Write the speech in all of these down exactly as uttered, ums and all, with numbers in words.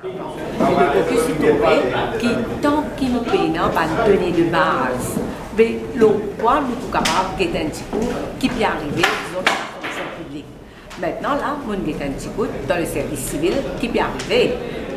E le kokus li trouve ki tan ki nou pena bann done de baz, be lor kwa nou pou kapav get enn tikou ki pe arive, dizon, dan lafonksion piblik. Aster la, mo'nn get enn tikou dan le servis sivil ki pe arive.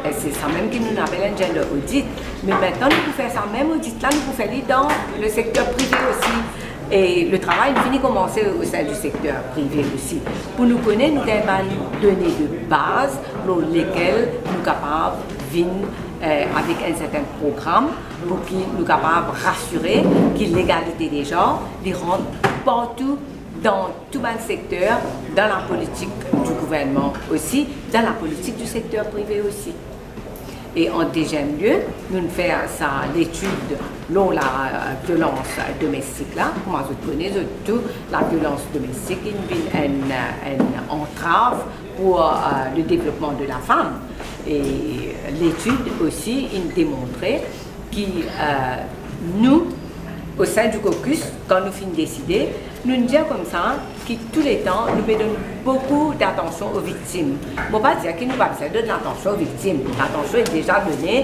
E se sa mem ki nou apel enn gender audit. Me aster nou pou fer sa mem audit la, nou pou fer li dan le sekter prive osi. E le travay li fini koumanse o sein du sekter prive osi. Pou nou kone, nou gagn bann done de baz lor lekel nou kapav vinn, eh, avek enn sertin program pou ki nou kapav rasire ki legalite de zanr li rant partou dan tou bann sekter, dan lapolitik di gouvernman osi, dan lapolitik di sekter prive osi. E an deziem lie, nou fer sa letid lor la, eh, violans domestik la. Kouma zot kone, zot tou, laviolans domestik inn vinn enn, enn antrav pou, eh, le devlopman de lafam. E letid osi inn demontre ki, eh, nou, o sein du kokus, kan nou finn deside, nou dir koumsa ki touletan nou pe donn boukou datansion o viktim. Mo pa dir ki nou pa bizin donn latansion o viktim. Latansion li deza done,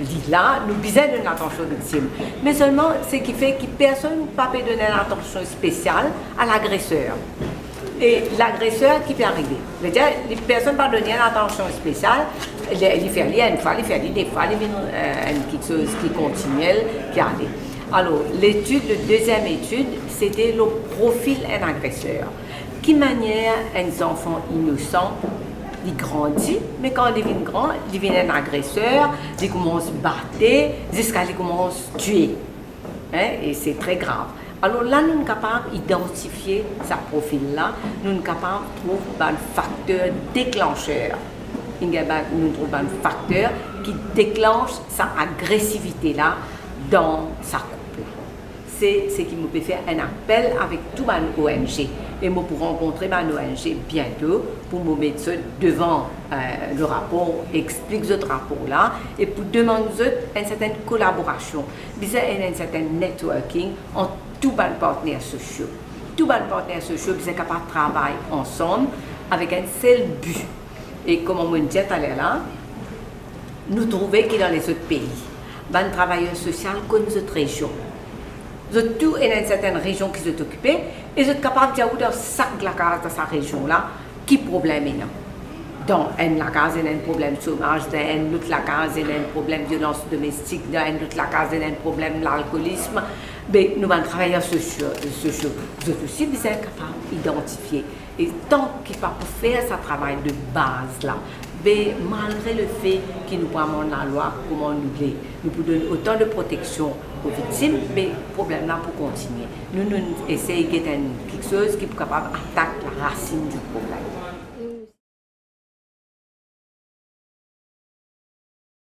li la, nou bizin donn latansion o viktim. Me selman, seki fer ki personn pa pe donn latansion spesial a lagreser. E lagreser ki pe arive? Vedir, li, personn pa donn li latansion spesial, li, li fer li enn fwa, li fer li de fwa, li vinn, eh, enn kiksoz ki kontiniel, ki ale. Alor, letid, le deziem etid, sete lor profil enn agreser. Ki manier enn zanfan inosan, li grandi, me kan li vinn gran, li vinn enn agreser, li koumans bate, ziska li koumans tue. Hein, e se tre grav. Alor la, nou kapav idantifie sa profil la, nou kapav trouv bann fakter deklanser. Inn gagn bann, nou trouv bann fakter ki deklanse sa agresivite la dan sa koup la. Se, seki mo pe fer enn apel avek tou bann O N G, e mo pou rankontre bann O N G biento pou mo met zot devan, eh, le rapor, explik zot rapor la, e pou demann zot enn sertin kolaborasion. Bizin enn, enn sertin networking ant tou bann partner sosio. Tou bann partner sosio bizin kapav travay ansam avek enn sel bi. E kouma mo'nn dir taler la, nou trouve ki dan lezot pei, bann travayer sosial konn zot rezion. Zot tou ena enn sertin rezion ki zot okipe, e zot kapav dir ou dan sak lakaz dan sa rezion la, ki problem ena. Dan enn lakaz ena enn problem somaz, dan enn lot lakaz ena enn problem violans domestik, dan enn lot lakaz ena enn problem lalkolism. Be nou bann travayer sosio, sosio, zot osi bizin kapav idantifie. E tan ki pa pou fer sa travay de baz la, be malgre lefe ki nou pou amenn lalwa kouma nou le, nou pou donn otan de proteksion o viktim, be problem la pou kontinie. Nou, nou esey get enn kiksoz ki pou kapav atak larasinn di problem.